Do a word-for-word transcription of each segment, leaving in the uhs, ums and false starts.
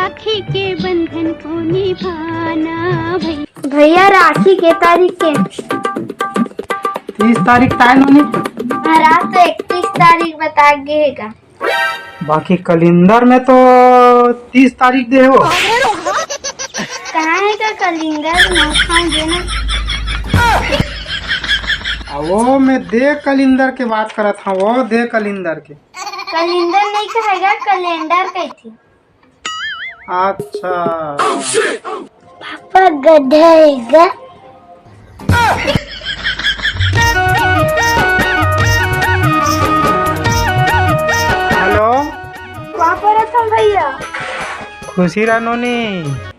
राखी के बंधन को निभाना भैया। भैया, राखी के तारीख के? तीस तारीख ताय नोनी। महाराज तो इकतीस तारीख बता गे हे का? बाकी कैलेंडर में तो तीस तारीख दे हो। कहाँ हे का कैलेंडर? ना खाऊंगे ना। आ, वो मैं दे कैलेंडर के बात करत हूँ, वो दे कैलेंडर के। कैलेंडर नहीं कहेगा, कैलेंडर कहती। अच्छा। पापा गधेगा। हेलो। पापा रतन भैया। खुशी रह नोनी।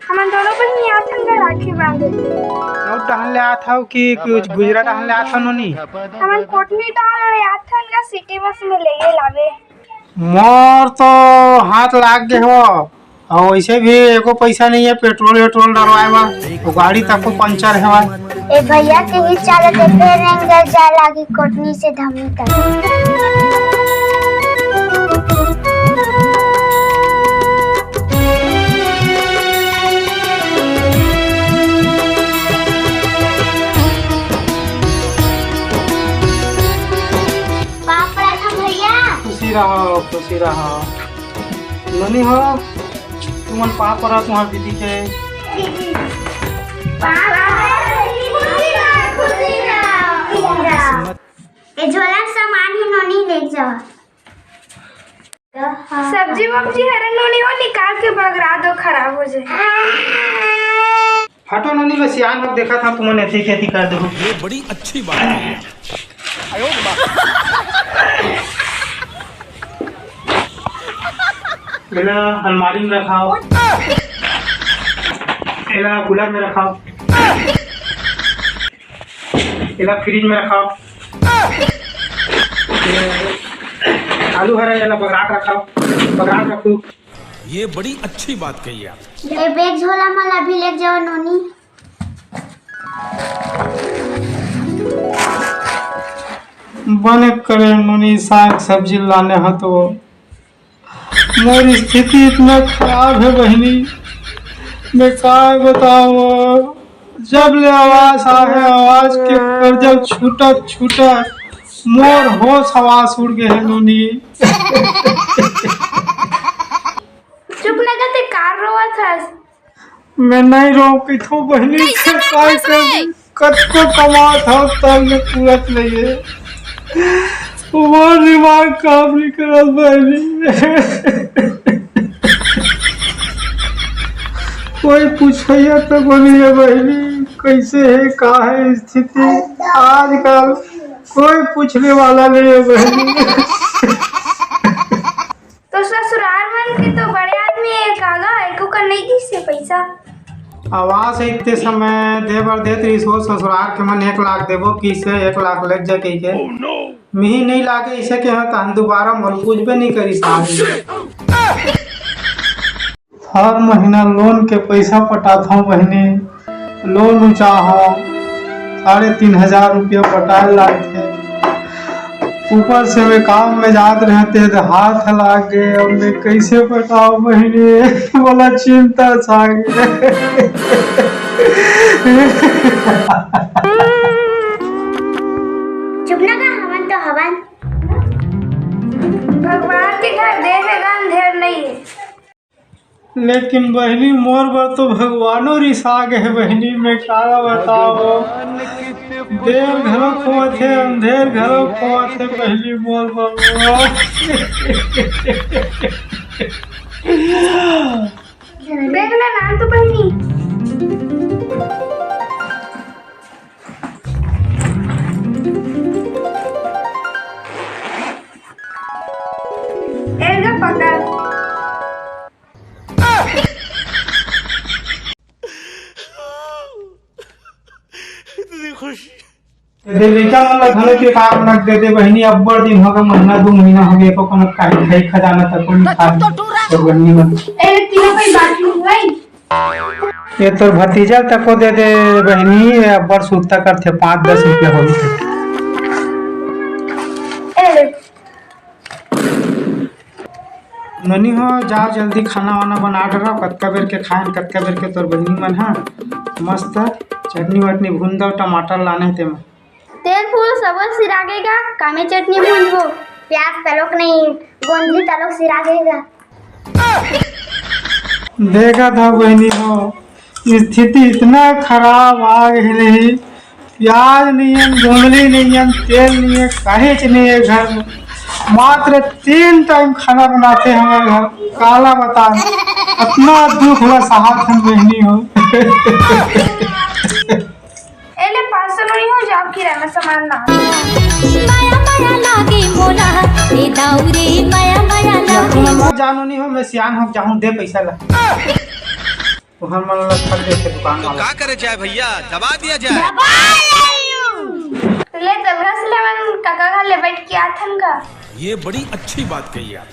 हमन दोनों बहिनी आथन गा राखी बांधे। नौ डहन ले आत हव कि कुछ गुजरा डहन ले आत हव नोनी? हमन कोटनी डहन ले आथन गा, सिटी बस में लेगे लावे। मोर तो हाथ लाग गे हो, अउ वैसे भी एको पैसा नहीं है पेट्रोल वेट्रोल डरवाए बर, तो गाड़ी तको पंचर है। ए भैया के ही चालत है, फेर रेंजर जाए लागी कोटनी से धमनी तक। पापड़ था भैया। खुशी रहो, खुशी रहो। नोनी हो, तुमन पाँव परत हंव दीदी के। ए झोला सामान ही नोनी ले जाओ। सब्जी वब्जी हरे नोनी हो, निकाल के बगरा दो, खराब हो जाए। हटो नोनी, मैं सियान लोग देखा था तुमन एती के एती कर दो। ये बड़ी अच्छी बात है। एला अलमारी में रखाओ, एला कूलर में रखाओ, एला फ्रिज में रखाओ, आलू हरा एला बगरा के रखाओ, बगरा के रखू। ये बड़ी अच्छी बात कही आप। ए बैग झोला मला भी ले जाओ नोनी। बने करे नोनी, साग सब्जी लाने ह तो मोर स्थिति इतना खराब है बहिनी, मैं का बताओ। जब ले आवास आहे, आवास के करजल छूटत छूटत मोर होश हवास उड़ गे हे नोनी। चुप लगा ते कार रोवत हस। मैं नहीं रोव कथों बहिनी, कैसे मैं नहीं का फंस रहे? करूं? कतको कमात हव तब ले पूरत नहीं है। वो दिमाग काम नहीं करत बहिनी। कोई पूछैया तो बोली है बहिनी, कैसे है, का है स्थिति? आजकल कोई पूछने वाला नहीं है बहिनी। तो ससुरार मन के तो बड़े आदमी हे कागा, एको कर नहीं दिस हे पैसा। आवास इतने समय दे बर देत रहिस हो, ससुरार के मन एक लाख देबो किसे, एक लाख ले जा कहिके। मिही नहीं लागे इसे के, हाँ, तहन दोबारा मोर पूछबे नहीं करिस आदमी। हर महीना लोन के पैसा पटाथव बहिनी, लोन उचाहव, साढ़े तीन हजार रुपया पटाए लागथे। ऊपर से मैं काम में जात रहते तो हाथ लाग गए, अब मैं कैसे पटाओ बहिनी, बोला चिंता छा गए। चुप ना का, हवन तो हवन। भगवान के घर देखे का अंधेर नहीं है। लेकिन बहिनी, मोर बर तो भगवानो रिसा गे हे बहिनी, मैं काला बताओ। देर घलो खोवत हे, अंधेर घलो खोवत हे बहिनी, मोर बर। देख ना नाम तो बहिनी। एलगा पकड़। इतनी खुशी। दे लइका मन ला घलो के काम रख दे दे बहिनी, अब्बड़ दिन होगे, महीना दू महीना होगे, एको कोनो खाई खाई खजाना तक कोई खा तो बहिनी मन। ए तीनों कोई बात नहीं भाई। ये तोर भतीजा तको दे दे बहिनी, ये अब्बड़ सुत्ता करथे, पाँच दस रुपया होही। ए ले। नोनी हो, जा जल्दी खाना वाना बना डरो, कतका बेर के खाएन, कतका बेर के तोर बहिनी मन ह। मस्त चटनी वटनी भून दो, टमाटर लाने हे तेमा। तेल फूल सबो सिरा गे गा, कामे चटनी भूनबो, प्याज तलोक नहीं, गोंदली तलोक सिरा गे गा। देखा था बहिनी हो, स्थिति इतना खराब आ गई नहीं, प्याज नहीं है, गोंदली नहीं है, तेल नहीं है, काहेच नहीं है घर में। मात्र तीन टाइम खाना बनाते हमारे घर, काला बता, इतना दुख हुआ साहब हम बहिनी हो। ए ले पाँच सौ नहीं हो, जाओ किराना सामान ला। माया माया लागे मोला, ए दाऊ रे, माया माया लागे। तुम मत जानो नहीं हो, मैं सियान हो जाऊं, दे पैसा ला। तुहर मन ला ठग देखे दुकान तो वाला। का करे जाए भैया, दबा दिया जाए। ले दलगा से लेवन काका घर ले बैठ के आथन का। ये बड़ी अच्छी बात कही आप।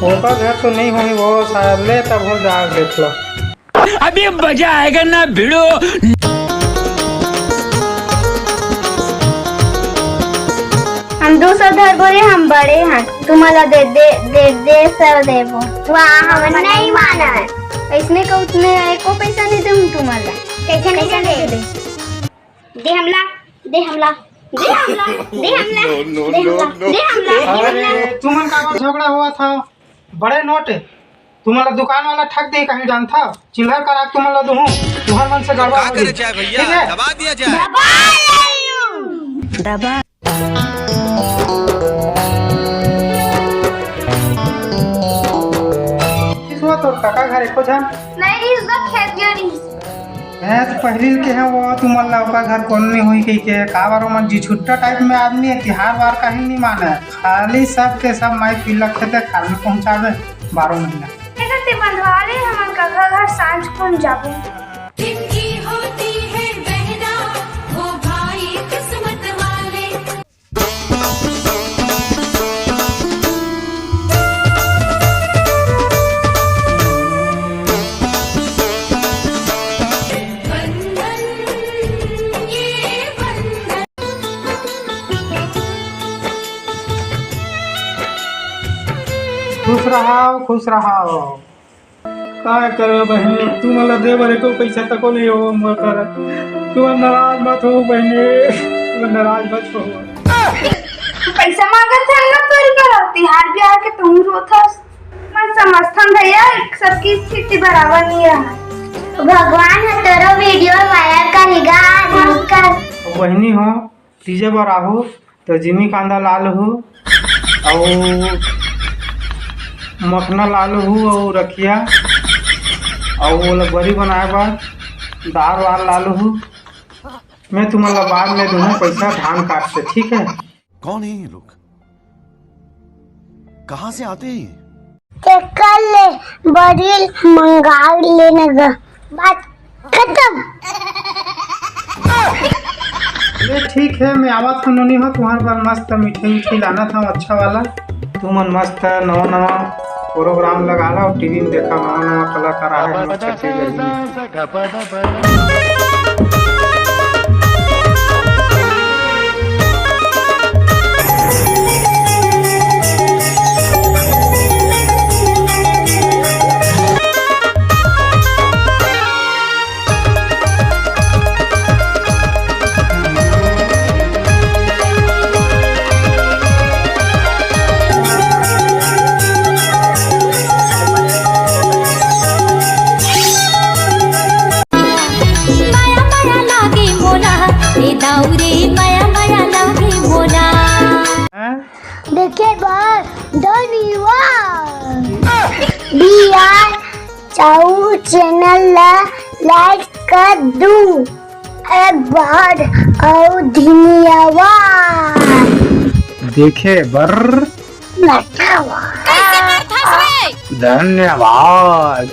ओकर घर तो नहीं होही वो शायद, ले तब हो जाग देख लो। अभी मजा आएगा ना भिड़ो। हम दू सौ धरबो रे, हम बड़े हन, तुमला दे दे दे दे सौ देबो। वाह, हम नहीं मानन। ऐसने का उतने एको पैसा नहीं देहूं तुमला। कैसे नहीं दे? दे हमला, दे हमला, दे हमला, दे हमला, दे हमला, दे हमला। अरे, तुमन का झगड़ा हुआ था? बड़े नोट, तुमला दुकान वाला ठग दे कहीं जानता, चिल्हर करा तुमला दूहूं, तुहर मन से गड़बड़ का हो करे जाए भैया, ठीक है? दबा दिया जाए। दबा। किस हुआ तोर काका घर एको झन? नहीं, इस बार खेत गया नहीं। भैंस पहिली के है वो, तुमन ला ओकर घर कौन नहीं हुई कही के, काबर ओमन जी छुट्टा टाइप में आदमी है, तिहार वार कहीं नहीं माने, खाली सब के सब माई पिल्ला खेते खाल में पहुंचावे बारह महीना। ऐसा ते बंधवा ले, हमन का घर, घर सांझ कौन जाबो। जिनकी होती है बहना, वो भाई किस्मत वाले। खुश रहाव, खुश रहाव। काय करबे बहिनी, तुमन ला दे बर एको पइसा तको नइ हो मोर करा। तुमन नाराज मत हो बहिनी, तुमन नाराज मत हो। पइसा मांगत हन ना तोरी करा, तिहार बिहार के तुम रोत हस। मैं समझथन भैया, सबकी स्थिति बराबर नहीं रहा। भगवान ह तोरो वीडियो वायरल करेगा, आज मत कर। बहिनी हो, तीजे बर आहू त जिमी कांदा ला लहू, अउ मखना ला लहू, अउ रखिया, अउ ओला बरी बनाए बर दार वार ला लहू। मैं तुमन ला बाद में दूहूं पइसा धान काट के, ठीक है? कौन है ये लोग? कहाँ से आते हैं ये? तेकर ले बरी मंगा लेना गा। बात खतम। ये ठीक है, मैं आवत हूँ नोनी हो, तुम्हारे बर मस्त मिठाई उठाई लानत हूँ अच्छा वाला। तुमन मस्त नवा नवा प्रोग्राम लगा ला अउ टीवी में देखा, नवा नवा कलाकार आए हैं छत्तीसगढ़ में। माया माया लागे मोला, ए दाऊ रे, माया माया लागे मोला। देखे बर धन्यवाद। बी आर चाऊ चैनल ला लाइक कर दू एक बार अउ धन्यवाद। देखे बर कैसे करथस रे? धन्यवाद।